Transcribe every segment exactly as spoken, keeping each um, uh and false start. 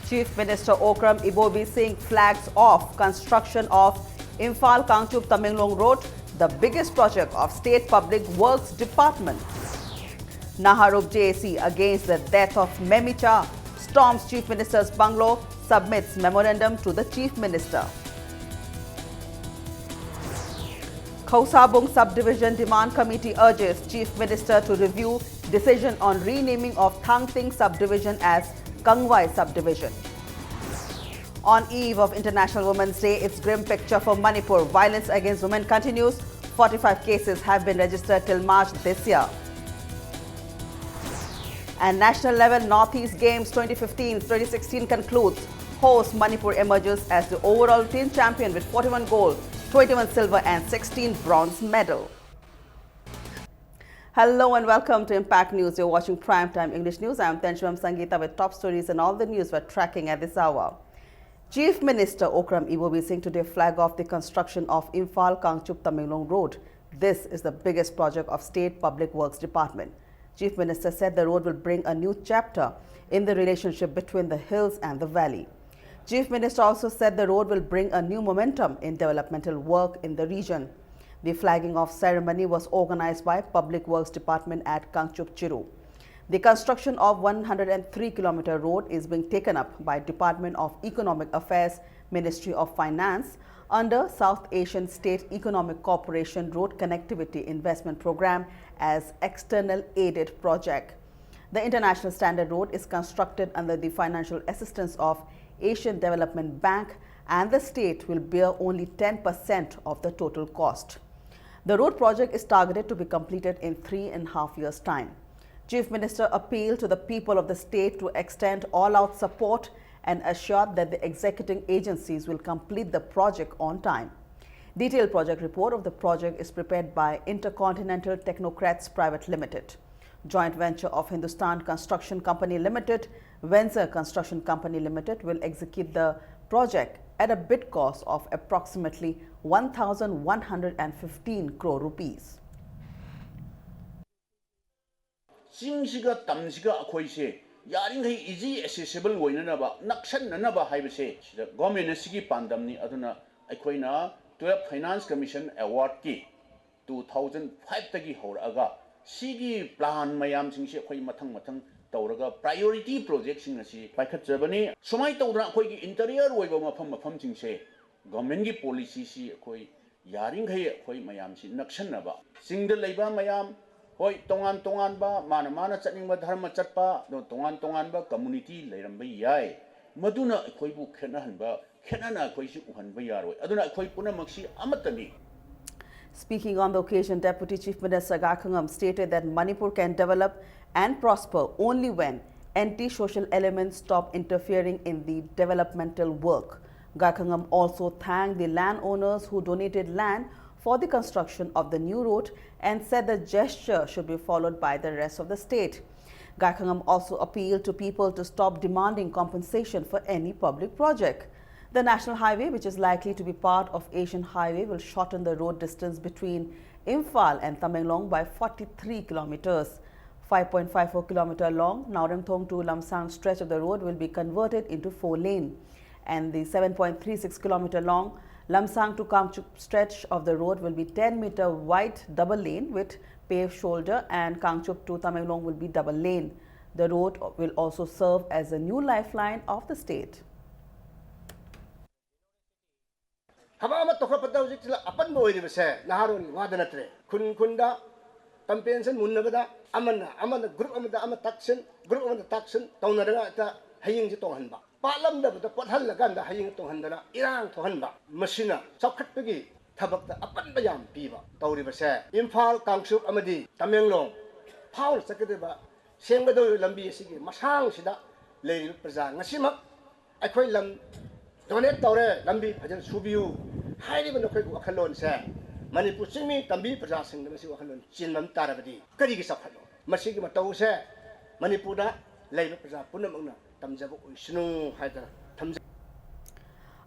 Chief Minister Okram Ibobi Singh flags off construction of Imphal Kangchup Tamenglong Road, the biggest project of State Public Works Department. Naharup J A C against the death of Memicha storms Chief Minister's bungalow, submits memorandum to the Chief Minister. Khosabung Subdivision Demand Committee urges Chief Minister to review decision on renaming of Thangting Subdivision as Kangvai Subdivision. On eve of International Women's Day, its grim picture for Manipur. Violence against women continues. Forty-five cases have been registered till March this year. And national level Northeast Games twenty fifteen twenty sixteen concludes. Host Manipur emerges as the overall team champion with forty-one gold, twenty-one silver and sixteen bronze medal. Hello and welcome to Impact News. You're watching Primetime English News. I'm Tenshwam Sangita with top stories and all the news we're tracking at this hour. Chief Minister Okram Ibobi Singh today flag off the construction of Imphal Kangchup Tamenglong Road. This is the biggest project of State Public Works Department. Chief Minister said the road will bring a new chapter in the relationship between the hills and the valley. Chief Minister also said the road will bring a new momentum in developmental work in the region. The flagging off ceremony was organized by Public Works Department at Kangchup Chiru. The construction of one hundred three kilometer road is being taken up by Department of Economic Affairs, Ministry of Finance, under South Asian State Economic Cooperation Road Connectivity Investment Program as external aided project. The international standard road is constructed under the financial assistance of Asian Development Bank, and the state will bear only ten percent of the total cost. The road project is targeted to be completed in three and a half years' time. Chief Minister appealed to the people of the state to extend all-out support and assured that the executing agencies will complete the project on time. Detailed project report of the project is prepared by Intercontinental Technocrats Private Limited. Joint venture of Hindustan Construction Company Limited, Venza Construction Company Limited will execute the project at a bid cost of approximately one thousand one hundred fifteen crore rupees. ꯆꯤꯡꯁꯤꯒ ꯇꯝꯁꯤꯒ ꯑꯩꯈꯣꯏꯁꯦ ꯌꯥꯔꯤꯈꯩ easy accessible ꯑꯣꯏꯅꯅꯕ, ꯅꯛꯁꯟꯅꯅꯕ ꯍꯥꯏꯕꯁꯦ ꯁꯤꯗ government ꯑꯁꯤꯒꯤ ꯄꯥꯟꯗꯝꯅꯤ꯫ ꯑꯗꯨꯅ ꯑꯩꯈꯣꯏꯅ twelve Finance Commission Awardꯀꯤ two thousand fiveꯇꯒꯤ ꯍꯧꯔꯛꯑꯒ ꯁꯤꯒꯤ plan ꯃꯌꯥꯝꯁꯤꯡꯁꯤ ꯑꯩꯈꯣꯏ ꯃꯊꯪ ꯃꯊꯪ ꯇꯧꯔꯒ priority projectꯁꯤꯡ ꯑꯁꯤ ꯄꯥꯏꯈꯠꯆꯕꯅꯤ꯫ ꯁꯨꯃꯥꯏꯅ ꯇꯧꯗꯅ ꯑꯩꯈꯣꯏꯒꯤ interior ꯑꯣꯏꯕ ꯃꯐꯝ ꯃꯐꯝꯁꯤꯡꯁꯦ governmentꯀꯤ policyꯁꯤ ꯑꯩꯈꯣꯏ ꯌꯥꯔꯤꯈꯩ ꯑꯩꯈꯣꯏ ꯃꯌꯥꯝꯁꯤ ꯅꯛꯁꯟꯅꯕ, ꯆꯤꯡꯗ ꯂꯩꯕ ꯃꯌꯥꯝ, ꯍꯣꯏ, ꯇꯣꯉꯥꯟ ꯇꯣꯉꯥꯟꯕ, ꯃꯥꯅ ꯃꯥꯅ ꯆꯠꯅꯤꯡꯕ ꯙꯔꯃ ꯆꯠꯄ, ꯑꯗꯣ ꯇꯣꯉꯥꯟ ꯇꯣꯉꯥꯟꯕ community ꯂꯩꯔꯝꯕ ꯌꯥꯏ꯫ ꯃꯗꯨꯅ ꯑꯩꯈꯣꯏꯕꯨ ꯈꯦꯠꯅꯍꯟꯕ, ꯈꯦꯠꯅꯅ ꯑꯩꯈꯣꯏꯁꯤ ꯎꯍꯟꯕ ꯌꯥꯔꯣꯏ꯫ ꯑꯗꯨꯅ ꯑꯩꯈꯣꯏ ꯄꯨꯝꯅꯃꯛꯁꯤ ꯑꯃꯠꯇꯅꯤ꯫ Speaking on the occasion, Deputy Chief Minister Gaikhangam stated that Manipur can develop and prosper only when anti-social elements stop interfering in the developmental work. Gaikhangam also thanked the landowners who donated land for the construction of the new road and said the gesture should be followed by the rest of the state. Gaikhangam also appealed to people to stop demanding compensation for any public project. The national highway, which is likely to be part of Asian Highway, will shorten the road distance between Imphal and Tamenglong by forty-three kilometers. Five point five four kilometer long Naoremthong to Lamsang stretch of the road will be converted into four lane, and the seven point three six kilometer long Lamsang to Kangchup stretch of the road will be ten meter wide double lane with paved shoulder, and Kangchup to Tamenglong will be double lane. The road will also serve as a new lifeline of the state. ꯊꯕꯛ ꯑꯃ ꯇꯧꯈꯠꯄꯗ ꯍꯧꯖꯤꯛꯁꯤꯗ ꯑꯄꯟꯕ ꯑꯣꯏꯔꯤꯕꯁꯦ ꯅꯍꯥꯔꯣꯜ ꯋꯥꯗ ꯅꯠꯇ꯭ꯔꯦ꯫ ꯈꯨꯟ ꯈꯨꯟꯗ compensation ꯃꯨꯟꯅꯕꯗ ꯑꯃꯅ ꯑꯃꯅ group ꯑꯃꯗ ꯑꯃ ꯇꯥꯛꯁꯤꯟ, ꯒ꯭ꯔꯨꯞ ꯑꯃꯗ ꯇꯥꯛꯁꯤꯟ ꯇꯧꯅꯔꯒ ꯍꯦꯛꯇ ꯍꯌꯦꯡꯁꯦ ꯇꯣꯡꯍꯟꯕ꯫ ꯄꯥꯠꯂꯝꯗꯕꯗ ꯄꯣꯠꯍꯜꯂꯀꯥꯟꯗ ꯍꯌꯦꯡ ꯇꯣꯡꯍꯟꯗꯅ ꯏꯔꯥꯡ ꯊꯣꯛꯍꯟꯕ, ꯃꯁꯤꯅ ꯆꯥꯎꯈꯠꯄꯒꯤ ꯊꯕꯛꯇ ꯑꯄꯟꯕ ꯌꯥꯝ ꯄꯤꯕ ꯇꯧꯔꯤꯕꯁꯦ꯫ ꯏꯝꯐꯥꯜ, ꯀꯥꯡꯆꯨꯞ ꯑꯃꯗꯤ ꯇꯃꯦꯡꯂꯣꯡ ꯐꯥꯎꯅ ꯆꯠꯀꯗꯕ ꯁꯦꯝꯒꯗꯧꯔꯤꯕ ꯂꯝꯕꯤ ꯑꯁꯤꯒꯤ ꯃꯁꯥꯡꯁꯤꯗ ꯂꯩꯔꯤꯕ ꯄ꯭ꯔꯖꯥ ꯉꯁꯤꯃꯛ ꯑꯩꯈꯣꯏ ꯂꯝ ꯗꯣꯅꯦꯠ ꯇꯧꯔꯦ, ꯂꯝꯕꯤ ꯐꯖꯅ ꯁꯨꯕꯤꯌꯨ ꯍꯥꯏꯔꯤꯕ ꯅꯈꯣꯏꯒꯤ ꯋꯥꯈꯜꯂꯣꯟꯁꯦ ꯃꯅꯤꯄꯨꯔ ꯆꯤꯡꯃꯤ ꯇꯝꯕꯤ ꯄ꯭ꯔꯖꯥꯁꯤꯡꯗ ꯃꯁꯤ ꯋꯥꯈꯜꯂꯣꯟ ꯆꯦꯟꯕ ꯑꯃ ꯇꯥꯔꯕꯗꯤ ꯀꯔꯤꯒꯤ ꯆꯥꯎꯈꯠꯂꯣꯏ? ꯃꯁꯤꯒꯤ ꯃꯇꯧꯁꯦ ꯃꯅꯤꯄꯨꯔꯗ ꯂꯩꯕ ꯄ꯭ꯔꯖꯥ ꯄꯨꯝꯅꯃꯛꯅ ꯇꯝꯖꯕ ꯑꯣꯏꯁꯅꯨ ꯍꯥꯏꯗꯅ ꯊꯝꯖꯩ꯫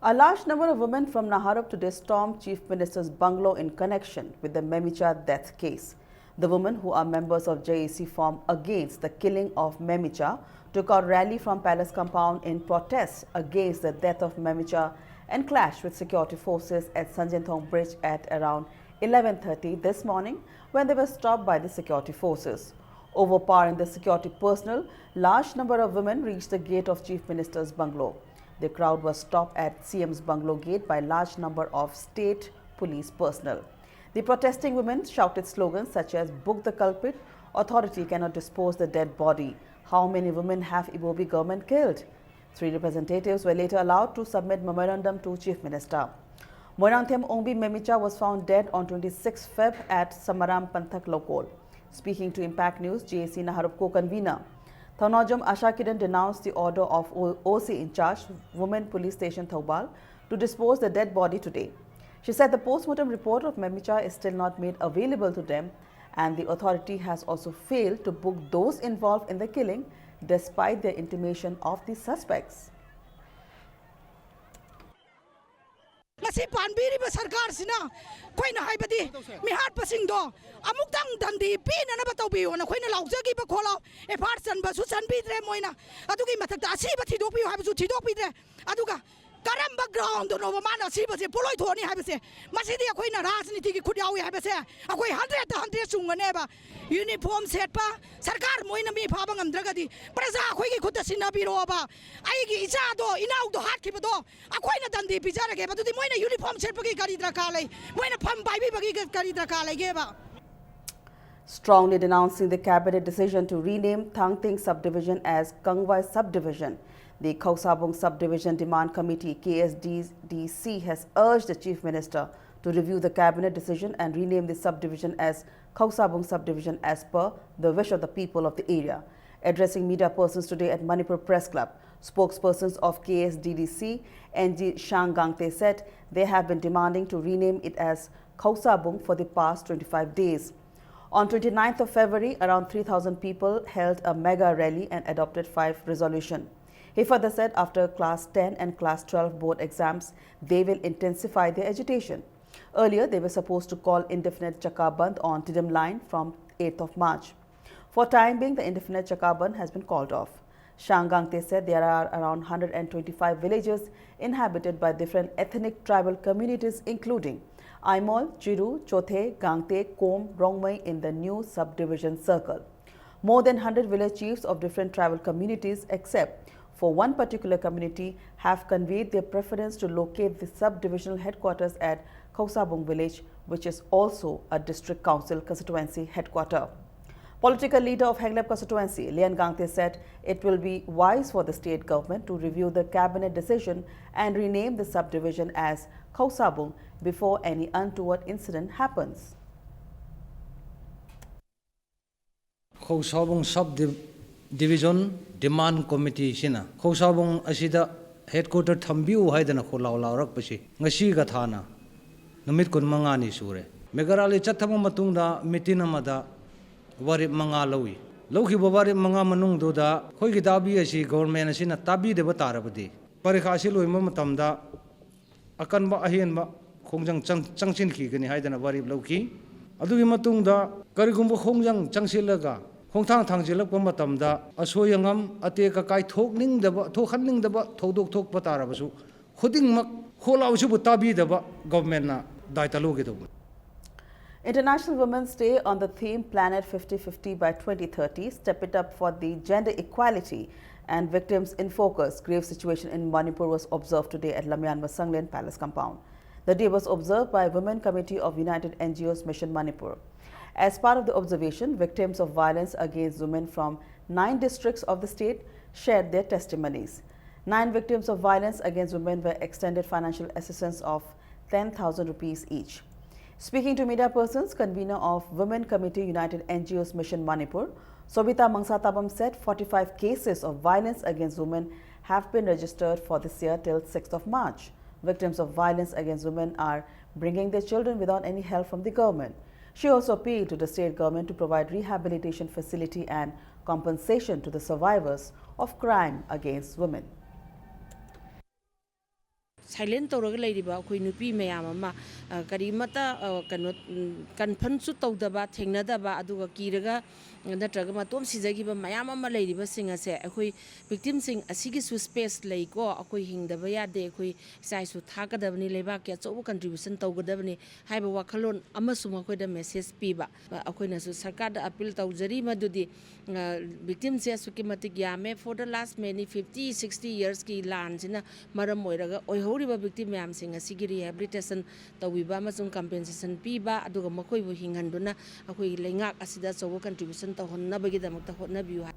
A large number of women from Naharop today stormed Chief Minister's bungalow in connection with the Memicha death case. The women, who are members of J A C, formed against the killing of Memicha, took out rally from Palace compound in protest against the death of Memicha and clashed with security forces at Sanjenthong Bridge at around eleven thirty this morning, when they were stopped by the security forces. Overpowering the security personnel, large number of women reached the gate of Chief Minister's bungalow. The crowd was stopped at C M's bungalow gate by large number of state police personnel. The protesting women shouted slogans such as "Book the culprit," "Authority cannot dispose the dead body," "How many women have Ibobi government killed?" Three representatives were later allowed to submit memorandum to Chief Minister. Moirangthem Ongbi Memicha was found dead on twenty-sixth Feb at Samaram Panthak Lokol. Speaking to Impact News, J A C Naharupko convener Thaunojam Asha Kiran denounced the order of O- OC in charge, Women Police Station Thoubal, to dispose the dead body today. She said the postmortem report of Memicha is still not made available to them, and the authority has also failed to book those involved in the killing despite their intimation of the suspects. ꯃꯁꯤ ꯄꯥꯟꯕꯤꯔꯤꯕ ꯁꯔꯀꯥꯔꯁꯤꯅ ꯑꯩꯈꯣꯏꯅ ꯍꯥꯏꯕꯗꯤ ꯃꯤꯍꯥꯠꯄꯁꯤꯡꯗꯣ ꯑꯃꯨꯛꯇꯪ ꯗꯟꯗꯤ ꯄꯤꯅꯅꯕ ꯇꯧꯕꯤꯌꯣꯅ ꯑꯩꯈꯣꯏꯅ ꯂꯥꯎꯖꯈꯤꯕ ꯈꯣꯠꯂꯥꯎ F ꯑꯥꯏ R ꯆꯟꯕꯁꯨ ꯆꯟꯕꯤꯗ꯭ꯔꯦ ꯃꯣꯏꯅ꯫ ꯑꯗꯨꯒꯤ ꯃꯊꯛꯇ ꯑꯁꯤꯕ ꯊꯤꯗꯣꯛꯄꯤꯌꯨ ꯍꯥꯏꯕꯁꯨ ꯊꯤꯗꯣꯛꯄꯤꯗ꯭ꯔꯦ꯫ ꯑꯗꯨꯒ ꯀꯔꯝꯕ ꯒ꯭ꯔꯥꯎꯟꯗꯅꯣꯕ ꯃꯥꯅ ꯑꯁꯤꯕꯁꯦ ꯄꯣꯠꯂꯣꯏ ꯊꯣꯛꯑꯅꯤ ꯍꯥꯏꯕꯁꯦ? ꯃꯁꯤꯗꯤ ꯑꯩꯈꯣꯏꯅ ꯔꯥꯖꯅꯤꯇꯤꯒꯤ ꯈꯨꯠ ꯌꯥꯎꯏ ꯍꯥꯏꯕꯁꯦ ꯑꯩꯈꯣꯏ ꯍꯟꯗ꯭ꯔꯦꯠꯇ ꯍꯟꯗ꯭ꯔꯦꯠ ꯆꯨꯝꯒꯅꯦꯕ꯫ ꯌꯨꯅꯤꯐꯣꯔꯝ ꯁꯦꯠꯄ ꯁꯔꯀꯥꯔ ꯃꯣꯏꯅ ꯃꯤ ꯐꯥꯕ ꯉꯝꯗ꯭ꯔꯒꯗꯤ ꯄ꯭ꯔꯖꯥ ꯑꯩꯈꯣꯏꯒꯤ ꯈꯨꯠꯇ ꯁꯤꯟꯅꯕꯤꯔꯣꯕ꯫ ꯑꯩꯒꯤ ꯏꯆꯥꯗꯣ ꯏꯅꯥꯎꯗꯣ ꯍꯥꯠꯈꯤꯕꯗꯣ ꯑꯩꯈꯣꯏꯅ ꯗꯟꯗꯤ ꯄꯤꯖꯔꯒꯦꯕ꯫ ꯑꯗꯨꯗꯤ ꯃꯣꯏꯅ ꯌꯨꯅꯤꯐꯣꯔꯝ ꯁꯦꯠꯄꯒꯤ ꯀꯔꯤ ꯗꯔꯀꯥꯔ ꯂꯩ? ꯃꯣꯏꯅ ꯐꯝ ꯄꯥꯏꯕꯤꯕꯒꯤ ꯀꯔꯤ ꯗꯔꯀꯥꯔ ꯂꯩꯒꯦꯕ? Strongly denouncing the cabinet decision to rename Thangting subdivision as Kangvai subdivision, the Khausabung Subdivision Demand Committee, K S D D C, has urged the Chief Minister to review the cabinet decision and rename the subdivision as Khausabung subdivision as per the wish of the people of the area. Addressing media persons today at Manipur Press Club, spokespersons of K S D D C, N G Shangangte, said they have been demanding to rename it as Khausabung for the past twenty-five days. On twenty-ninth of February, around three thousand people held a mega rally and adopted five resolution. He further said after class ten and class twelve board exams, they will intensify their agitation. Earlier, they were supposed to call indefinite Chakka Bandh on Tiddim line from eighth of March. For time being, the indefinite Chakka Bandh has been called off. Shang Gangte said there are around one hundred twenty-five villages inhabited by different ethnic tribal communities, including Aimol, Chiru, Chothe, Gangte, Kom, Rongmei in the new subdivision circle. More than one hundred village chiefs of different tribal communities, except for one particular community, have conveyed their preference to locate the subdivisional headquarters at Khosabung village, which is also a district council constituency headquarter. Political leader of Henglep constituency, Lian Gangte, said it will be wise for the state government to review the cabinet decision and rename the subdivision as Khosabung before any untoward incident happens. ꯈꯧꯁꯥꯕꯨꯡ sub division demand ꯀꯃꯤꯇꯤꯁꯤꯅ ꯈꯧꯁꯥꯕꯨꯡ ꯑꯁꯤꯗ headquarter ꯊꯝꯕꯤꯌꯨ ꯍꯥꯏꯗꯅ ꯈꯣꯜꯂꯥꯎ ꯂꯥꯎꯔꯛꯄꯁꯤ ꯉꯁꯤꯒ ꯊꯥꯅ ꯅꯨꯃꯤꯠ ꯀꯨꯟꯃꯉꯥꯅꯤ ꯁꯨꯔꯦ꯫ ꯃꯦꯘꯥꯂꯌꯥ ꯆꯠꯊꯕ ꯃꯇꯨꯡꯗ ꯃꯤꯇꯤꯟ ꯑꯃꯗ ꯋꯥꯔꯦꯞ ꯃꯉꯥ ꯂꯧꯏ꯫ ꯂꯧꯈꯤꯕ ꯋꯥꯔꯦꯞ ꯃꯉꯥ ꯃꯅꯨꯡꯗꯨꯗ ꯑꯩꯈꯣꯏꯒꯤ ꯗꯥꯕꯤ ꯑꯁꯤ ꯒꯣꯕꯔꯃꯦꯟ ꯑꯁꯤꯅ ꯇꯥꯕꯤꯗꯕ ꯇꯥꯔꯕꯗꯤ ꯄꯔꯤꯈꯥ ꯑꯁꯤ ꯂꯣꯏꯕ ꯃꯇꯝꯗ ꯑꯀꯟꯕ ꯑꯍꯦꯟꯕ ꯈꯣꯡꯖꯪ ꯆꯪ- ꯆꯪꯁꯤꯟꯈꯤꯒꯅꯤ ꯍꯥꯏꯗꯅ ꯋꯥꯔꯦꯞ ꯂꯧꯈꯤ꯫ ꯑꯗꯨꯒꯤ ꯃꯇꯨꯡꯗ ꯀꯔꯤꯒꯨꯝꯕ ꯈꯣꯡꯖꯪ ꯆꯪꯁꯤꯜꯂꯒ ꯈꯣꯡꯊꯥꯡ ꯊꯥꯡꯖꯤꯜꯂꯛꯄ ꯃꯇꯝꯗ ꯑꯁꯣꯏ ꯑꯉꯥꯝ ꯑꯇꯦꯛ ꯑꯀꯥꯏ ꯊꯣꯛꯅꯤꯡꯗꯕ ꯊꯣꯛꯍꯟꯅꯤꯡꯗꯕ ꯊꯧꯗꯣꯛ ꯊꯣꯛꯄ ꯇꯥꯔꯕꯁꯨ ꯈꯨꯗꯤꯡꯃꯛ ꯈꯣꯜꯂꯥꯎꯁꯤꯕꯨ ꯇꯥꯕꯤꯗꯕ ꯒꯣꯕꯔꯃꯦꯟꯅ ꯗꯥꯏꯇ ꯂꯧꯒꯗꯧꯕꯅꯤ꯫ International Women's Day on the theme Planet fifty fifty by twenty thirty, Step It Up for the Gender Equality and Victims in Focus, Grave Situation in Manipur was observed today at Lamyan Masanglen Palace Compound. The day was observed by Women Committee of United N G Os Mission Manipur. As part of the observation, victims of violence against women from nine districts of the state shared their testimonies. Nine victims of violence against women were extended financial assistance of ten thousand rupees each. Speaking to media persons, convener of Women Committee United N G Os Mission Manipur, Sobita Mangsatabam said forty-five cases of violence against women have been registered for this year till sixth of March. Victims of violence against women are bringing their children without any help from the government. She also appealed to the state government to provide rehabilitation facility and compensation to the survivors of crime against women. Silent ꯇꯧꯔꯒ ꯂꯩꯔꯤꯕ ꯑꯩꯈꯣꯏ ꯅꯨꯄꯤ ꯃꯌꯥꯝ ꯑꯃ, ꯑ, ꯀꯔꯤꯃꯠꯇ, ꯑ, ꯀꯩꯅꯣ, ꯎꯝ, ꯀꯟꯐ꯭ꯔꯟꯁꯁꯨ ꯇꯧꯗꯕ, ꯊꯦꯡꯅꯗꯕ, ꯑꯗꯨꯒ ꯀꯤꯔꯒ ꯅꯠꯇ꯭ꯔꯒ ꯃꯇꯣꯝ ꯁꯤꯖꯈꯤꯕ ꯃꯌꯥꯝ ꯑꯃ ꯂꯩꯔꯤꯕꯁꯤꯡ ꯑꯁꯦ, ꯑꯩꯈꯣꯏ ꯚꯤꯛꯇꯤꯝꯁꯤꯡ ꯑꯁꯤꯒꯤꯁꯨ ꯁ꯭ꯄꯦꯁ ꯂꯩꯀꯣ, ꯑꯩꯈꯣꯏ ꯍꯤꯡꯗꯕ ꯌꯥꯗꯦ, ꯑꯩꯈꯣꯏ ꯏꯆꯥ ꯏꯁꯨ ꯊꯥꯛꯀꯗꯕꯅꯤ, ꯂꯩꯕꯥꯛꯀꯤ ꯑꯆꯧꯕ ꯀꯟꯇ꯭ꯔꯤꯕ꯭ꯌꯨꯁꯟ ꯇꯧꯒꯗꯕꯅꯤ ꯍꯥꯏꯕ ꯋꯥꯈꯜꯂꯣꯟ ꯑꯃꯁꯨ ꯃꯈꯣꯏꯗ ꯃꯦꯁꯦꯖ ꯄꯤꯕ꯫ ꯑꯩꯈꯣꯏꯅꯁꯨ ꯁꯔꯀꯥꯔꯗ ꯑꯄꯤꯜ ꯇꯧꯖꯔꯤ, ꯃꯗꯨꯗꯤ, ꯑ, ꯚꯤꯛꯇꯤꯝꯁꯦ ꯑꯁꯨꯛꯀꯤ ꯃꯇꯤꯛ ꯌꯥꯝꯃꯦ꯫ For the last many fifty, sixty yearsꯀꯤ ꯂꯥꯟꯁꯤꯅ ꯃꯔꯝ ꯑꯣꯏꯔꯒ ꯑꯣꯏꯍꯧꯔꯤꯕ ꯚꯤꯛꯇꯤꯝ ꯃꯌꯥꯝꯁꯤꯡ ꯑꯁꯤꯒꯤ ꯔꯤꯍꯦꯕꯤꯂꯤꯇꯦꯁꯟ ꯇꯧꯕꯤꯕ ꯑꯃꯁꯨꯡ ꯀꯝꯄꯦꯟꯁꯦꯁꯟ ꯄꯤꯕ, ꯑꯗꯨꯒ ꯃꯈꯣꯏꯕꯨ ꯍꯤꯡꯍꯟꯗꯨꯅ ꯑꯩꯈꯣꯏꯒꯤ ꯂꯩꯉꯥꯛ ꯑꯁꯤꯗ ꯑꯆꯧꯕ ꯀꯟꯇ꯭ꯔꯤꯕ꯭ꯌꯨꯁꯟ ꯇꯧꯍꯟꯅꯕꯒꯤꯗꯃꯛꯇ ꯍꯣꯠꯅꯕꯤꯌꯨ ꯍꯥꯏ꯫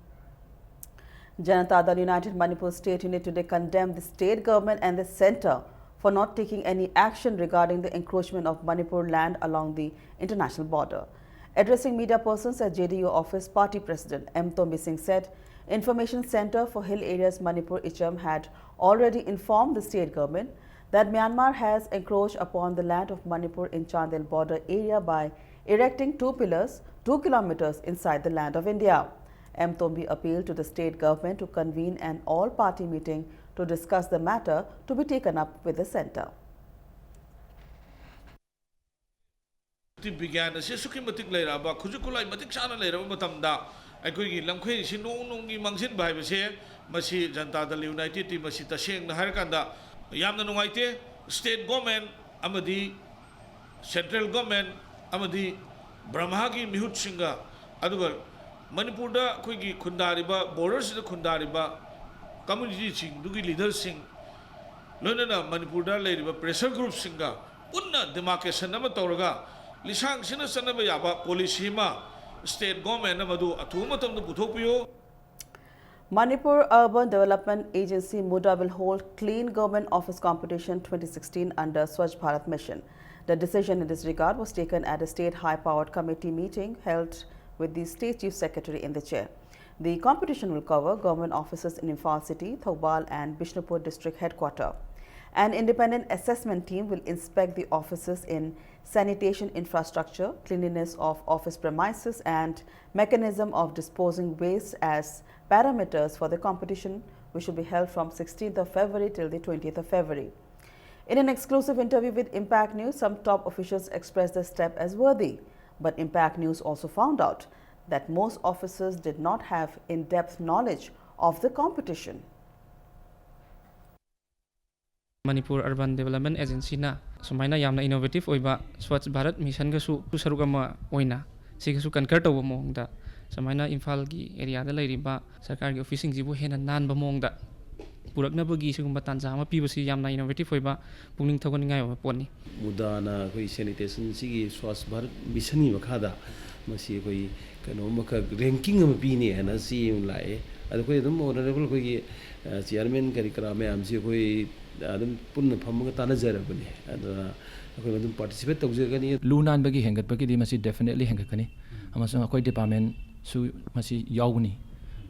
Janata Dal United Manipur State Unit today condemned the state government and the centre for not taking any action regarding the encroachment of Manipur land along the international border. Addressing media persons at J D U office, party president M Tombi Singh said Information Centre for Hill Areas Manipur, ICHAM, had already informed the state government that Myanmar has encroached upon the land of Manipur in Chandel border area by erecting two pillars two kilometers inside the land of India. M Tombi appealed to the state government to convene an all-party meeting to discuss the matter to be taken up with the centre. ꯕꯤꯒ꯭ꯌꯥꯟ ꯑꯁꯤ ꯑꯁꯨꯛꯀꯤ ꯃꯇꯤꯛ ꯂꯩꯔꯛꯑꯕ, ꯈꯨꯠꯁꯨ ꯈꯨꯠꯂꯥꯏ ꯃꯇꯤꯛ ꯆꯥꯅ ꯂꯩꯔꯕ ꯃꯇꯝꯗ, ꯑꯩꯈꯣꯏꯒꯤ ꯂꯝꯈꯩ ꯑꯁꯤ ꯅꯣꯡ ꯅꯣꯡꯒꯤ ꯃꯥꯡꯁꯤꯟꯕ ꯍꯥꯏꯕꯁꯦ, ꯃꯁꯤ ꯖꯅꯇꯥ ꯗꯜ ꯌꯨꯅꯥꯏꯇꯦꯗꯇꯤ ꯃꯁꯤ ꯇꯁꯦꯡꯅ ꯍꯥꯏꯔꯀꯥꯟꯗ ꯌꯥꯝꯅ ꯅꯨꯡꯉꯥꯏꯇꯦ꯫ ꯁ꯭ꯇꯦꯠ ꯒꯣꯔꯃꯦꯟ ꯑꯃꯗꯤ ꯁꯦꯟꯇ꯭ꯔꯦꯜ ꯒꯣꯔꯃꯦꯟ ꯑꯃꯗꯤ ꯕ꯭ꯔꯍꯃꯒꯤ ꯃꯤꯍꯨꯠꯁꯤꯡꯒ, ꯑꯗꯨꯒ ꯃꯅꯤꯄꯨꯔꯗ ꯑꯩꯈꯣꯏꯒꯤ ꯈꯨꯟꯗꯥꯔꯤꯕ, ꯕꯣꯔꯗꯔꯁꯤꯗ ꯈꯨꯟꯗꯥꯔꯤꯕ ꯀꯝꯃ꯭ꯌꯨꯅꯤꯇꯤꯁꯤꯡꯗꯨꯒꯤ ꯂꯤꯗꯔꯁꯤꯡ, ꯂꯣꯏꯅꯅ ꯃꯅꯤꯄꯨꯔꯗ ꯂꯩꯔꯤꯕ ꯄ꯭ꯔꯦꯁꯔ ꯒ꯭ꯔꯨꯞꯁꯤꯡꯒ ꯄꯨꯟꯅ ꯗꯤꯃꯥꯔꯀꯦꯁꯟ ꯑꯃ ꯇꯧꯔꯒ, ꯂꯤꯁꯥꯡ ꯁꯤꯠꯅ ꯆꯠꯅꯕ ꯌꯥꯕ ꯄꯣꯂꯤꯁꯤ ꯑꯃ ꯁ꯭ꯇꯦꯠ ꯒꯣꯔꯃꯦꯟꯅ ꯃꯗꯨ ꯑꯊꯨꯕ ꯃꯇꯝꯗ ꯄꯨꯊꯣꯛꯄꯤꯌꯨ꯫ Manipur Urban Development Agency, MUDA, will hold Clean Government Office Competition twenty sixteen under Swachh Bharat Mission. The decision in this regard was taken at a state high-powered committee meeting held with the state chief secretary in the chair. The competition will cover government offices in Imphal City, Thoubal and Bishnupur district headquarter. An independent assessment team will inspect the offices in sanitation infrastructure, cleanliness of office premises and mechanism of disposing waste as parameters for the competition, which will be held from sixteenth of February till the twentieth of February. In an exclusive interview with Impact News, some top officials expressed the step as worthy. But Impact News also found out that most officers did not have in-depth knowledge of the competition. Manipur urban development ꯑꯦꯖꯦꯟꯁꯤꯅ ꯁꯨꯃꯥꯏꯅ ꯌꯥꯝꯅ ꯏꯅꯣꯚꯦꯇꯤꯚ ꯑꯣꯏꯕ ꯁ꯭ꯋꯥꯆ ꯚꯥꯔꯠ ꯃꯤꯁꯟꯒꯁꯨ ꯁꯔꯨꯛ ꯑꯃ ꯑꯣꯏꯅ ꯁꯤꯒꯁꯨ ꯀꯟꯀꯔ ꯇꯧꯕ ꯃꯑꯣꯡꯗ ꯁꯨꯃꯥꯏꯅ ꯏꯝꯐꯥꯜꯒꯤ ꯑꯦꯔꯤꯌꯥꯗ ꯂꯩꯔꯤꯕ ꯁꯔꯀꯥꯔꯒꯤ ꯑꯣꯐꯤꯁꯁꯤꯡꯁꯤꯕꯨ ꯍꯦꯟꯅ ꯅꯥꯟꯕ ꯃꯑꯣꯡꯗ ꯄꯨꯔꯛꯅꯕꯒꯤ ꯁꯤꯒꯨꯝꯕ ꯇꯥꯟꯖꯥ ꯑꯃ ꯄꯤꯕꯁꯤ ꯌꯥꯝꯅ ꯏꯅꯣꯚꯦꯇꯤꯚ ꯑꯣꯏꯕ ꯄꯨꯛꯅꯤꯡ ꯊꯧꯒꯠꯅꯤꯡꯉꯥꯏ ꯑꯣꯏꯕ ꯄꯣꯠꯅꯤ꯫ ꯃꯨꯗꯥꯅ ꯑꯩꯈꯣꯏ ꯁꯦꯅꯤꯇꯦꯁꯟꯁꯤꯒꯤ ꯁ꯭ꯋꯥꯁ ꯚꯥꯔꯠ ꯃꯤꯁꯟꯒꯤ ꯃꯈꯥꯗ ꯃꯁꯤ ꯑꯩꯈꯣꯏ ꯀꯩꯅꯣ ꯑꯃꯈꯛ ꯔꯦꯡꯀꯤꯡ ꯑꯃ ꯄꯤꯅꯤ ꯍꯥꯏꯅ ꯆꯦ ꯑꯃ ꯂꯥꯛꯑꯦ꯫ ꯑꯗꯣ ꯑꯩꯈꯣꯏ ꯑꯗꯨꯝ ꯑꯣꯅꯔꯦꯕꯜ ꯑꯩꯈꯣꯏꯒꯤ ꯆꯤꯌꯥꯔꯃꯦꯟ ꯀꯔꯤ ꯀꯔꯥ ꯃꯌꯥꯝꯁꯤ ꯑꯩꯈꯣꯏ ꯑꯗꯨꯝ ꯄꯨꯟꯅ ꯐꯝꯃꯒ ꯇꯥꯟꯅꯖꯔꯕꯅꯤ꯫ ꯑꯗꯨꯅ ꯑꯩꯈꯣꯏ ꯑꯗꯨꯝ ꯄꯥꯔꯇꯤꯁꯤꯄꯦꯠ ꯇꯧꯖꯒꯅꯤ꯫ ꯂꯨ ꯅꯥꯟꯕꯒꯤ ꯍꯦꯟꯒꯠꯄꯒꯤꯗꯤ ꯃꯁꯤ ꯗꯦꯐꯤꯅꯦꯠꯂꯤ ꯍꯦꯟꯒꯠꯀꯅꯤ ꯑꯃꯁꯨꯡ ꯑꯩꯈꯣꯏ ꯗꯤꯄꯥꯔꯠꯃꯦꯟꯁꯨ ꯃꯁꯤ ꯌꯥꯎꯒꯅꯤ꯫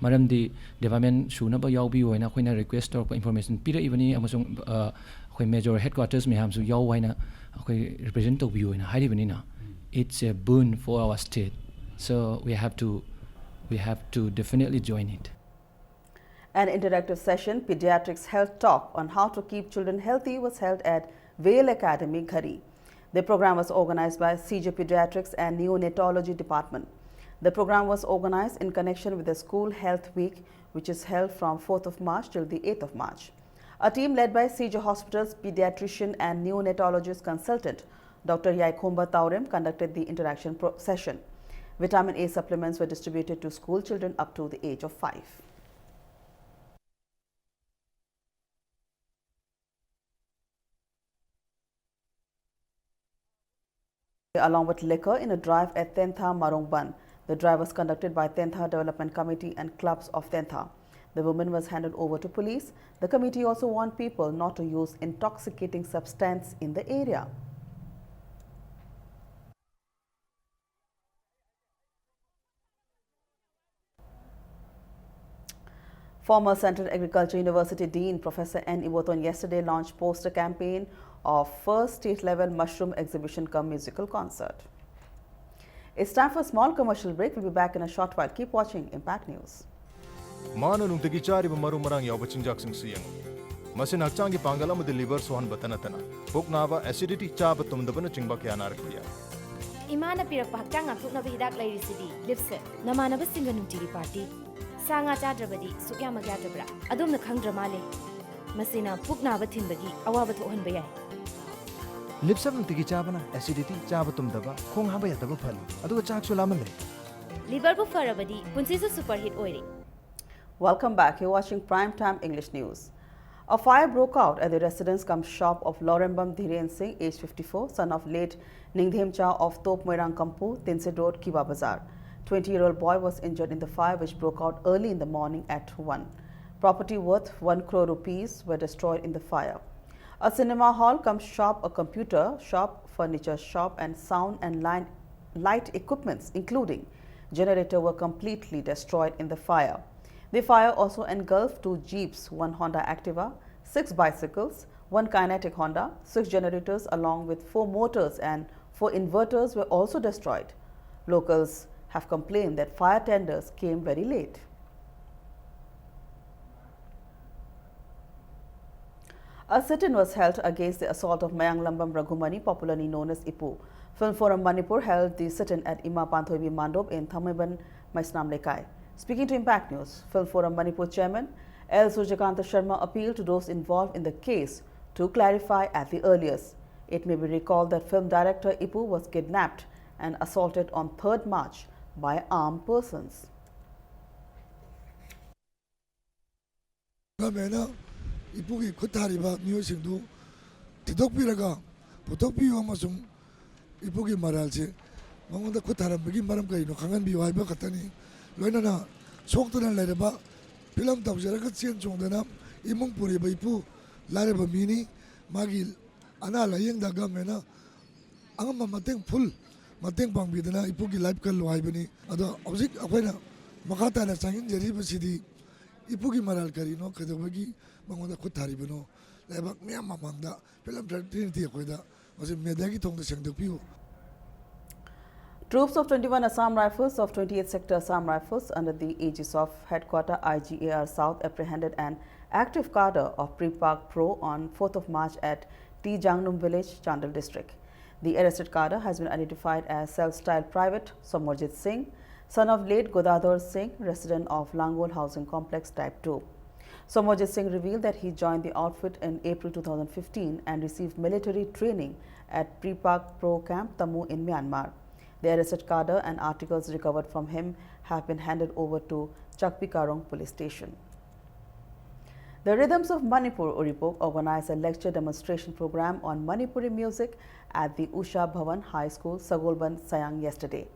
ꯃꯔꯝꯗꯤ ꯗꯤꯄꯥꯔꯠꯃꯦꯟ ꯁꯨꯅꯕ ꯌꯥꯎꯕꯤꯌꯨ ꯍꯥꯏꯅ ꯑꯩꯈꯣꯏꯅ ꯔꯤꯀ꯭ꯋꯦꯁ ꯇꯧꯔꯛꯄ ꯏꯟꯐꯣꯔꯃꯦꯁꯟ ꯄꯤꯔꯛꯏꯕꯅꯤ ꯑꯃꯁꯨꯡ ꯑꯩꯈꯣꯏ ꯃꯦꯖꯣꯔ ꯍꯦꯗ ꯀ꯭ꯋꯥꯇꯔꯁ ꯃꯌꯥꯝꯁꯨ ꯌꯥꯎ ꯍꯥꯏꯅ ꯑꯩꯈꯣꯏ ꯔꯤꯄ꯭ꯔꯖꯦꯟ ꯇꯧꯕꯤꯌꯨ ꯍꯥꯏꯅ ꯍꯥꯏꯔꯤꯕꯅꯤꯅ, it's a boon for our state, so we have to we have to definitely join it. An interactive session, Pediatrics Health Talk, on how to keep children healthy was held at Vale Academy, Ghari. The program was organized by C J Pediatrics and Neonatology Department. The program was organized in connection with the School Health Week, which is held from fourth of March till the eighth of March. A team led by C J Hospital's pediatrician and neonatologist consultant, Doctor Yaikhomba Taurem, conducted the interaction pro- session. Vitamin A supplements were distributed to school children up to the age of five. Along with liquor in a drive at Tentha Marongban. The drive was conducted by Tentha Development Committee and clubs of Tentha. The woman was handed over to police. The committee also warned people not to use intoxicating substance in the area. Former Central Agriculture University Dean Professor N Ibothon yesterday launched poster campaign of first state-level mushroom exhibition cum musical concert. It's time for a small commercial break. We'll be back in a short while. Keep watching Impact News. ꯃꯥꯅ ꯅꯨꯡꯇꯤꯒꯤ ꯆꯥꯔꯤꯕ ꯃꯔꯨ ꯃꯔꯥꯡ ꯌꯥꯎꯕ ꯆꯤꯟꯖꯥꯛꯁꯤꯡꯁꯤ ꯌꯦꯡꯉꯨ꯫ ꯃꯁꯤꯅ ꯍꯛꯆꯥꯡꯒꯤ ꯄꯥꯡꯒꯜ ꯑꯃꯗꯤ ꯂꯤꯚꯔ ꯁꯣꯛꯍꯟꯕꯇ ꯅꯠꯇꯅ ꯄꯨꯛ ꯅꯥꯕ, ꯑꯦꯁꯤꯗꯤꯇꯤ, ꯆꯥꯕ ꯇꯨꯝꯗꯕꯅꯆꯤꯡꯕ ꯀꯌꯥ ꯅꯥꯔꯛꯄ ꯌꯥꯏ꯫ ꯏꯃꯥꯅ ꯄꯤꯔꯛꯄ ꯍꯛꯆꯥꯡ ꯉꯥꯛꯊꯣꯛꯅꯕ ꯍꯤꯗꯥꯛ ꯂꯩꯔꯤꯁꯤꯗꯤ, ꯂꯤꯞꯁꯤꯠ꯫ ꯅꯃꯥꯟꯅꯕꯁꯤꯡꯒ ꯅꯨꯡꯇꯤꯒꯤ ꯄꯥꯔꯇꯤ꯫ ꯁꯥ ꯉꯥ ꯆꯥꯗ꯭ꯔꯕꯗꯤ ꯁꯨꯛꯌꯥꯃꯛ ꯌꯥꯗ꯭ꯔꯕ꯭ꯔꯥ? ꯑꯗꯣꯝꯅ ꯈꯪꯗ꯭ꯔ ꯃꯥꯜꯂꯦ꯫ ꯃꯁꯤꯅ ꯄꯨꯛ ꯅꯥꯕ ꯊꯤꯟꯕꯒꯤ ꯑꯋꯥꯕ ꯊꯣꯛꯍꯟꯕ ꯌꯥꯏ꯫ ꯂꯤꯞꯁꯤꯠ ꯅꯨꯡꯇꯤꯒꯤ ꯆꯥꯕꯅ ꯑꯦꯁꯤꯗꯤꯇꯤ, ꯆꯥꯕ ꯇꯨꯝꯗꯕ, ꯈꯣꯡ ꯍꯥꯝꯕ ꯌꯥꯗꯕ ꯐꯍꯜꯂꯤ, ꯑꯗꯨꯒ ꯆꯥꯛꯁꯨ ꯂꯥꯝꯍꯜꯂꯦ꯫ ꯂꯤꯚꯔꯕꯨ ꯐꯔꯕꯗꯤ ꯄꯨꯟꯁꯤꯁꯨ ꯁꯨꯄꯔ ꯍꯤꯠ ꯑꯣꯏꯔꯦ꯫ Welcome back. You're watching Prime Time English News. A fire broke out at the residence cum shop of Lorembam Dhiren Singh, age fifty-four, son of late Ningdhem Cha of Top Moirang Kampu, Tinsit Road, Kiba Bazar. Twenty-year-old boy was injured in the fire, which broke out early in the morning at one. Property worth one crore rupees were destroyed in the fire. A cinema hall cum shop, a computer shop, furniture shop, and sound and line, light equipments, including generator, were completely destroyed in the fire. The fire also engulfed two jeeps, one Honda Activa, six bicycles, one Kinetic Honda, six generators, along with four motors and four inverters were also destroyed. Locals have complained that fire tenders came very late. A sit-in was held against the assault of Mayanglambam Raghumani, popularly known as Ipu. Film Forum Manipur held the sit-in at Ima Panthoibi Mandop in Thangmeiban Maisnam Lekai. Speaking to Impact News, Film Forum Manipur Chairman L Surjakanta Sharma appealed to those involved in the case to clarify at the earliest. It may be recalled that film director Ipu was kidnapped and assaulted on third March by armed persons. ꯒꯚꯔꯟꯃꯦꯟꯅ ꯏꯄꯨꯒꯤ ꯈꯨꯠ ꯊꯥꯔꯤꯕ ꯃꯤꯑꯣꯏꯁꯤꯡꯗꯨ ꯊꯤꯗꯣꯛꯄꯤꯔꯒ ꯄꯨꯊꯣꯛꯄꯤꯌꯨ ꯑꯃꯁꯨꯡ ꯏꯄꯨꯒꯤ ꯃꯔꯥꯜꯁꯦ ꯃꯉꯣꯟꯗ ꯈꯨꯠ ꯊꯥꯔꯝꯕꯒꯤ ꯃꯔꯝ ꯀꯔꯤꯅꯣ ꯈꯪꯍꯟꯕꯤꯌꯨ ꯍꯥꯏꯕ ꯈꯛꯇꯅꯤ꯫ ꯂꯣꯏꯅꯅ ꯁꯣꯛꯇꯅ ꯂꯩꯔꯕ, ꯐꯤꯂꯝ ꯇꯧꯖꯔꯒ ꯆꯦꯟ ꯆꯣꯡꯗꯅ ꯏꯃꯨꯡ ꯄꯨꯔꯤꯕ ꯏꯄꯨ ꯂꯥꯏꯔꯕ ꯃꯤꯅꯤ꯫ ꯃꯥꯒꯤ ꯑꯅꯥ ꯂꯥꯌꯦꯡꯗ ꯒꯚꯔꯟꯃꯦꯟꯅ ꯑꯉꯝꯕ ꯃꯇꯦꯡ, ꯐꯨꯜ ꯃꯇꯦꯡ ꯄꯥꯡꯕꯤꯗꯅ ꯏꯄꯨꯒꯤ ꯂꯥꯏꯐ ꯀꯜꯂꯨ ꯍꯥꯏꯕꯅꯤ꯫ ꯑꯗꯣ ꯍꯧꯖꯤꯛ ꯑꯩꯈꯣꯏꯅ ꯃꯈꯥ ꯇꯥꯅ ꯆꯪꯁꯤꯟꯖꯔꯤꯕꯁꯤꯗꯤ ꯏꯄꯨꯒꯤ ꯃꯔꯥꯜ ꯀꯔꯤꯅꯣ, ꯀꯩꯗꯧꯕꯒꯤ ꯃꯉꯣꯟꯗ ꯈꯨꯠ ꯊꯥꯔꯤꯕꯅꯣ? ꯂꯩꯕꯥꯛ ꯃꯤꯌꯥꯝ ꯃꯃꯥꯡꯗ ꯐꯤꯂꯝ ꯐ꯭ꯔꯦꯇꯔꯅꯤꯇꯤ ꯑꯩꯈꯣꯏꯗ ꯃꯁꯤ ꯃꯦꯗꯤꯌꯥꯒꯤ ꯊꯣꯡꯗ ꯁꯦꯡꯗꯣꯛꯄꯤꯌꯨ꯫ Troops of twenty-one Assam Rifles of twenty-eighth Sector Assam Rifles under the aegis of Headquarter I G A R South apprehended an active cadre of Prepak Pro on fourth of March at T Jangnum village, Chandel district. The arrested cadre has been identified as self-styled Private Somorjit Singh, son of late Godadhar Singh, resident of Langol Housing Complex Type two. Somorjit Singh revealed that he joined the outfit in April two thousand fifteen and received military training at Prepak Pro Camp Tamu in Myanmar. The arrested cadre and articles recovered from him have been handed over to Chakpi Karong Police Station. The Rhythms of Manipur Uripok organized a lecture demonstration program on Manipuri music at the Usha Bhavan High School, Sagolband, Sayang yesterday.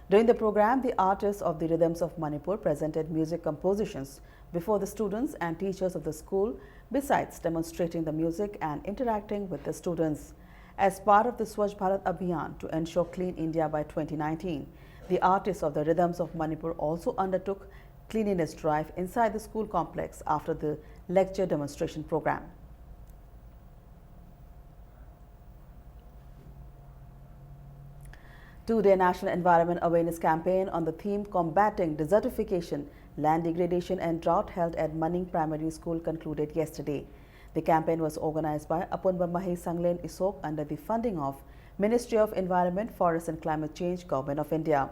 During the program, the artists of the Rhythms of Manipur presented music compositions before the students and teachers of the school, besides demonstrating the music and interacting with the students. As part of the Swachh Bharat Abhiyan to ensure Clean India by twenty nineteen, the artists of the Rhythms of Manipur also undertook cleanliness drive inside the school complex after the lecture demonstration program. Two-day National Environment Awareness Campaign on the theme Combating Desertification, Land Degradation and Drought held at Maning Primary School concluded yesterday. The campaign was organized by Apunba Mahei Sanglen Isok under the funding of Ministry of Environment, Forest and Climate Change, Government of India.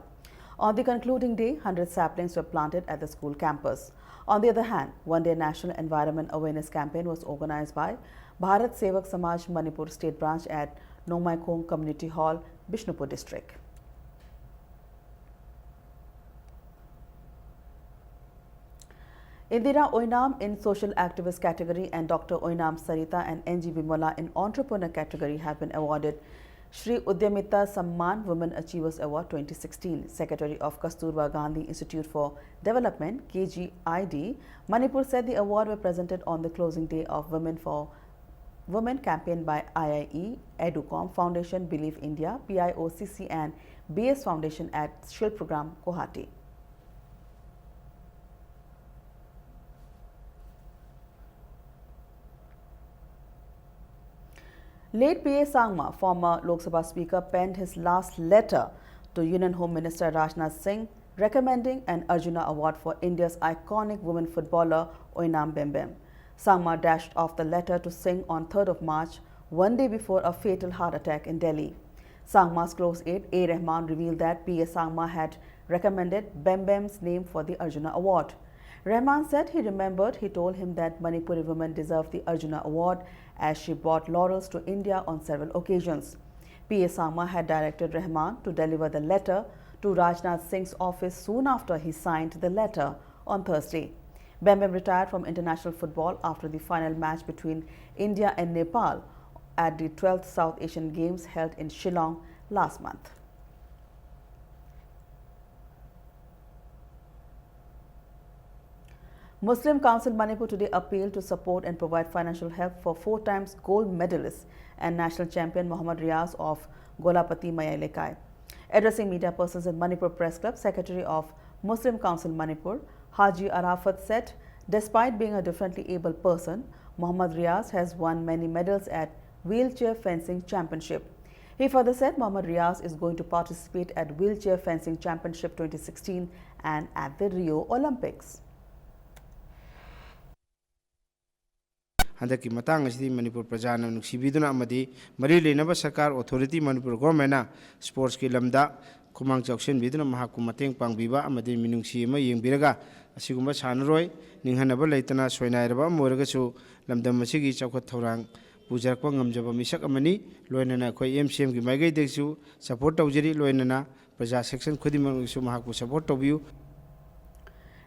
On the concluding day, hundred saplings were planted at the school campus. On the other hand, one-day National Environment Awareness Campaign was organized by Bharat Sevak Samaj Manipur State Branch at Nongmaikhong Community Hall, Bishnupur District. Indira Oinam in Social Activist category and Doctor Oinam Sarita and N G Bimola in Entrepreneur category have been awarded Shri Udyamita Samman Women Achievers Award twenty sixteen. Secretary of Kasturba Gandhi Institute for Development, K G I D, Manipur said the award were presented on the closing day of Women for Women campaign by I I E, Educom Foundation, Believe India, P I O C C and B S Foundation at Shilpgram, Guwahati. Late P A Sangma, former Lok Sabha Speaker, penned his last letter to Union Home Minister Rajnath Singh, recommending an Arjuna Award for India's iconic women footballer Oinam Bembem. Sangma dashed off the letter to Singh on third of March, one day before a fatal heart attack in Delhi. Sangma's close aide A Rahman revealed that P A Sangma had recommended Bembem's name for the Arjuna Award. Rahman said he remembered he told him that Manipuri women deserve the Arjuna Award as she brought laurels to India on several occasions. P A Sangma had directed Rahman to deliver the letter to Rajnath Singh's office soon after he signed the letter on Thursday. Bembem retired from international football after the final match between India and Nepal at the twelfth South Asian Games held in Shillong last month. Muslim Council Manipur today appealed to support and provide financial help for four times gold medalist and national champion Mohammad Riaz of Golapati Mayai Lekai. Addressing media persons in Manipur Press Club, Secretary of Muslim Council Manipur, Haji Arafat said, despite being a differently abled person, Mohammad Riaz has won many medals at Wheelchair Fencing Championship. He further said Mohammad Riaz is going to participate at Wheelchair Fencing Championship twenty sixteen and at the Rio Olympics. ꯍꯟꯗꯛꯀꯤ ꯃꯇꯥꯡ ꯑꯁꯤꯗꯤ ꯃꯅꯤꯄꯨꯔ ꯄ꯭ꯔꯖꯥꯅ ꯅꯨꯡꯁꯤꯕꯤꯗꯨꯅ ꯑꯃꯗꯤ ꯃꯔꯤ ꯂꯩꯅꯕ ꯁꯔꯀꯥꯔ, authority, Manipur ꯒꯣꯔꯃꯦꯟꯅ ꯁ꯭ꯄꯣꯔꯠꯁꯀꯤ ꯂꯝꯗ ꯈꯨꯃꯥꯡ ꯆꯥꯎꯁꯤꯟꯕꯤꯗꯨꯅ ꯃꯍꯥꯛꯄꯨ ꯃꯇꯦꯡ ꯄꯥꯡꯕꯤꯕ ꯑꯃꯗꯤ ꯃꯤꯅꯨꯡꯁꯤ ꯑꯃ ꯌꯦꯡꯕꯤꯔꯒ ꯑꯁꯤꯒꯨꯝꯕ ꯁꯥꯟꯅꯔꯣꯏ ꯅꯤꯡꯍꯟꯅꯕ ꯂꯩꯇꯅ ꯁꯣꯏꯅꯥꯏꯔꯕ ꯑꯃ ꯑꯣꯏꯔꯒꯁꯨ ꯂꯝꯗꯝ ꯑꯁꯤꯒꯤ ꯆꯥꯎꯈꯠ ꯊꯧꯔꯥꯡ ꯄꯨꯖꯔꯛꯄ ꯉꯝꯖꯕ ꯃꯤꯁꯛ ꯑꯃꯅꯤ꯫ ꯂꯣꯏꯅꯅ ꯑꯩꯈꯣꯏ ꯑꯦꯝ ꯁꯤ ꯑꯦꯝꯒꯤ ꯃꯥꯏꯀꯩꯗꯒꯤꯁꯨ ꯁꯄꯣꯔꯠ ꯇꯧꯖꯔꯤ꯫ ꯂꯣꯏꯅꯅ ꯄ꯭ꯔꯖꯥ ꯁꯦꯛꯁꯟ ꯈꯨꯗꯤꯡꯃꯛꯅꯁꯨ ꯃꯍꯥꯛꯄꯨ ꯁꯄꯣꯔꯠ ꯇꯧꯕꯤꯌꯨ꯫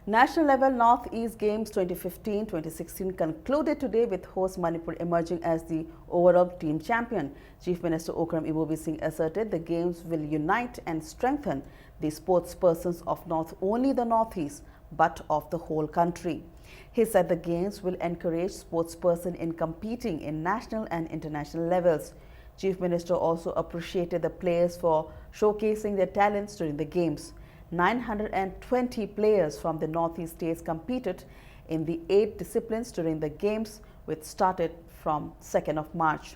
National level Northeast Games twenty fifteen twenty sixteen concluded today with host Manipur emerging as the overall team champion. Chief Minister Okram Ibobi Singh asserted the games will unite and strengthen the sportspersons of not only the Northeast but of the whole country. He said the games will encourage sportspersons in competing in national and international levels. Chief Minister also appreciated the players for showcasing their talents during the games. Nine hundred and twenty players from the Northeast states competed in the eight disciplines during the games, which started from second of March.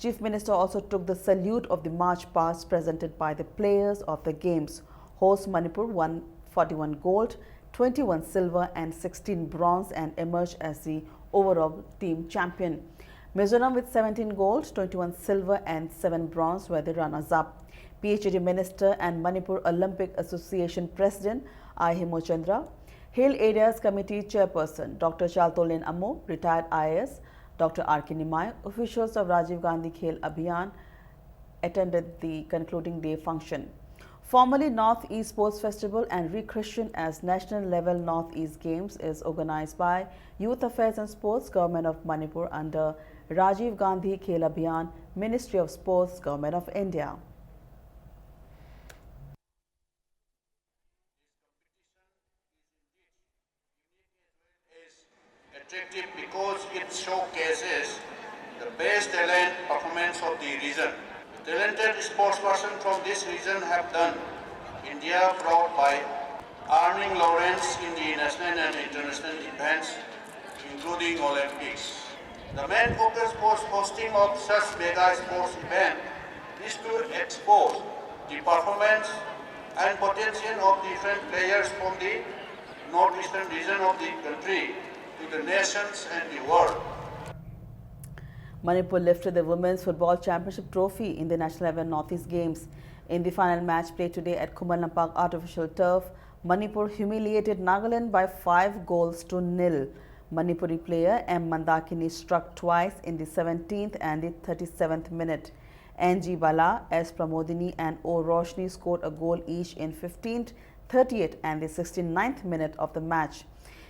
Chief Minister also took the salute of the march past presented by the players of the games. Host Manipur won forty-one gold, twenty-one silver and sixteen bronze and emerged as the overall team champion. Mizoram with seventeen gold, twenty-one silver and seven bronze were the runners-up. P H A D Minister and Manipur Olympic Association President I Hemochandra, Hill Areas Committee Chairperson Doctor Chaltolin Amo, retired I A S, Doctor R K Nimai, officials of Rajiv Gandhi Khel Abhiyan attended the concluding day function. Formally Northeast Sports Festival and rechristened as National Level Northeast Games is organized by Youth Affairs and Sports, Government of Manipur under Rajiv Gandhi Khel Abhiyan, Ministry of Sports, Government of India. Attractive because it showcases the best talent performance of the region. Talented sportspersons from this region have done India proud by earning laurels in the national and international events, including Olympics. The main focus for hosting of such mega sports event is to expose the performance and potential of different players from the northeastern region of the country to the nations and the world. Manipur lifted the Women's Football Championship trophy in the National Level Northeast Games. In the final match played today at Khuman Lampak artificial turf, Manipur humiliated Nagaland by five goals to nil. Manipuri player M Mandakini struck twice in the seventeenth and the thirty-seventh minute. N G Bala, S Pramodini and O Roshni scored a goal each in fifteenth, thirtieth and the sixty-ninth minute of the match.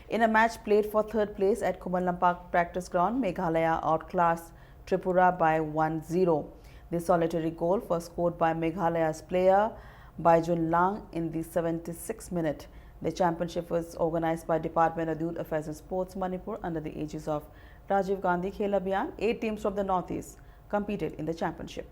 In a match played for third place at Khuman Lampak practice ground, Meghalaya outclassed Tripura by one zero. The solitary goal was scored by Meghalaya's player Baijun Lang in the seventy-sixth minute. The championship was organized by Department of Youth Affairs and Sports, Manipur, under the aegis of Rajiv Gandhi Khel Abhiyan. Eight teams from the Northeast competed in the championship.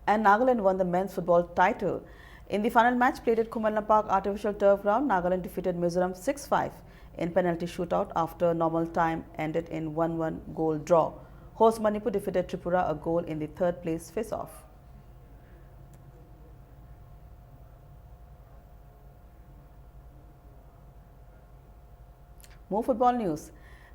And Nagaland won the men's football title. In the final match played at Khuman Lampak Artificial Turf Ground, Nagaland defeated Mizoram six five in penalty shootout after normal time ended in one one goal draw. Host Manipur defeated Tripura a goal in the third place face-off. More football news.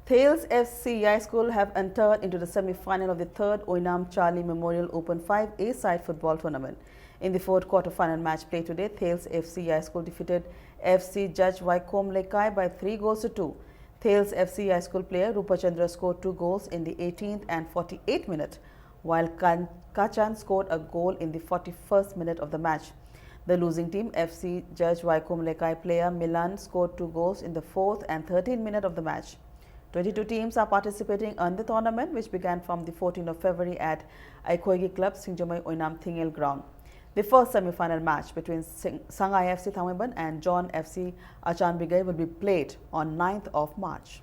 Thales F C Yai School have entered into the semi-final of the third Oinam Charlie Memorial Open five A side football tournament. In the fourth quarter-final match play today, Thales F C Yai School defeated F C Judge Vaikom Lekai by three goals to two. Thales F C Yai School player Rupachandra scored two goals in the eighteenth and forty-eighth minute, while Kan- Kachan scored a goal in the forty-first minute of the match. The losing team, F C Judge Vaikom Lekai player Milan, scored two goals in the fourth and thirteenth minute of the match. Twenty-two teams are participating in the tournament, which began from the fourteenth of February at Aikoigi Club, Singjamai Oinam Thingel Ground. The first semi-final match between Sing- Sangai F C Thangmeiban and John F C Achanbigai will be played on ninth of March.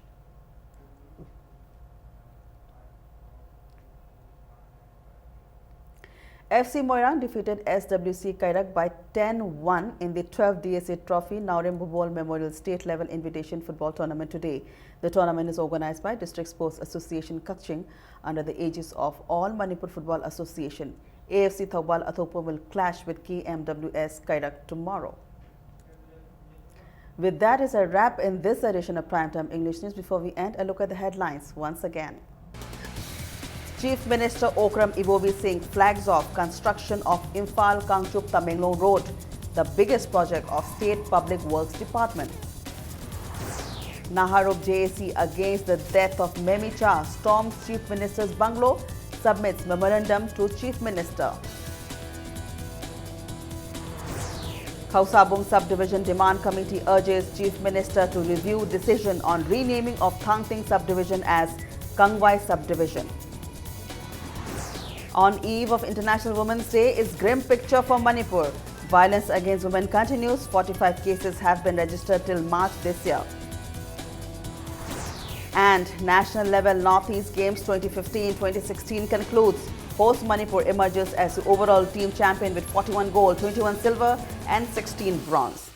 F C Moirang defeated S W C Kairak by ten one in the twelfth D S A Trophy Naorem Bubol Memorial State Level Invitation Football Tournament today. The tournament is organized by District Sports Association Kakching under the aegis of All Manipur Football Association. A F C Thoubal Athokpa will clash with K M W S Kairak tomorrow. With that is a wrap in this edition of Primetime English News. Before we end, a look at the headlines once again. Chief Minister Okram Ibobi Singh flags off construction of Imphal Kangchup Tamenglong Road, the biggest project of State Public Works Department. Naharop J A C against the death of Memi Cha storms Chief Minister's bungalow, submits memorandum to Chief Minister. Khausabung Subdivision Demand Committee urges Chief Minister to review decision on renaming of Thangting Subdivision as Kangvai Subdivision. On eve of International Women's Day is grim picture for Manipur. Violence against women continues. forty-five cases have been registered till March this year. And national level Northeast Games twenty fifteen twenty sixteen concludes. Host Manipur emerges as the overall team champion with forty-one gold, twenty-one silver and sixteen bronze.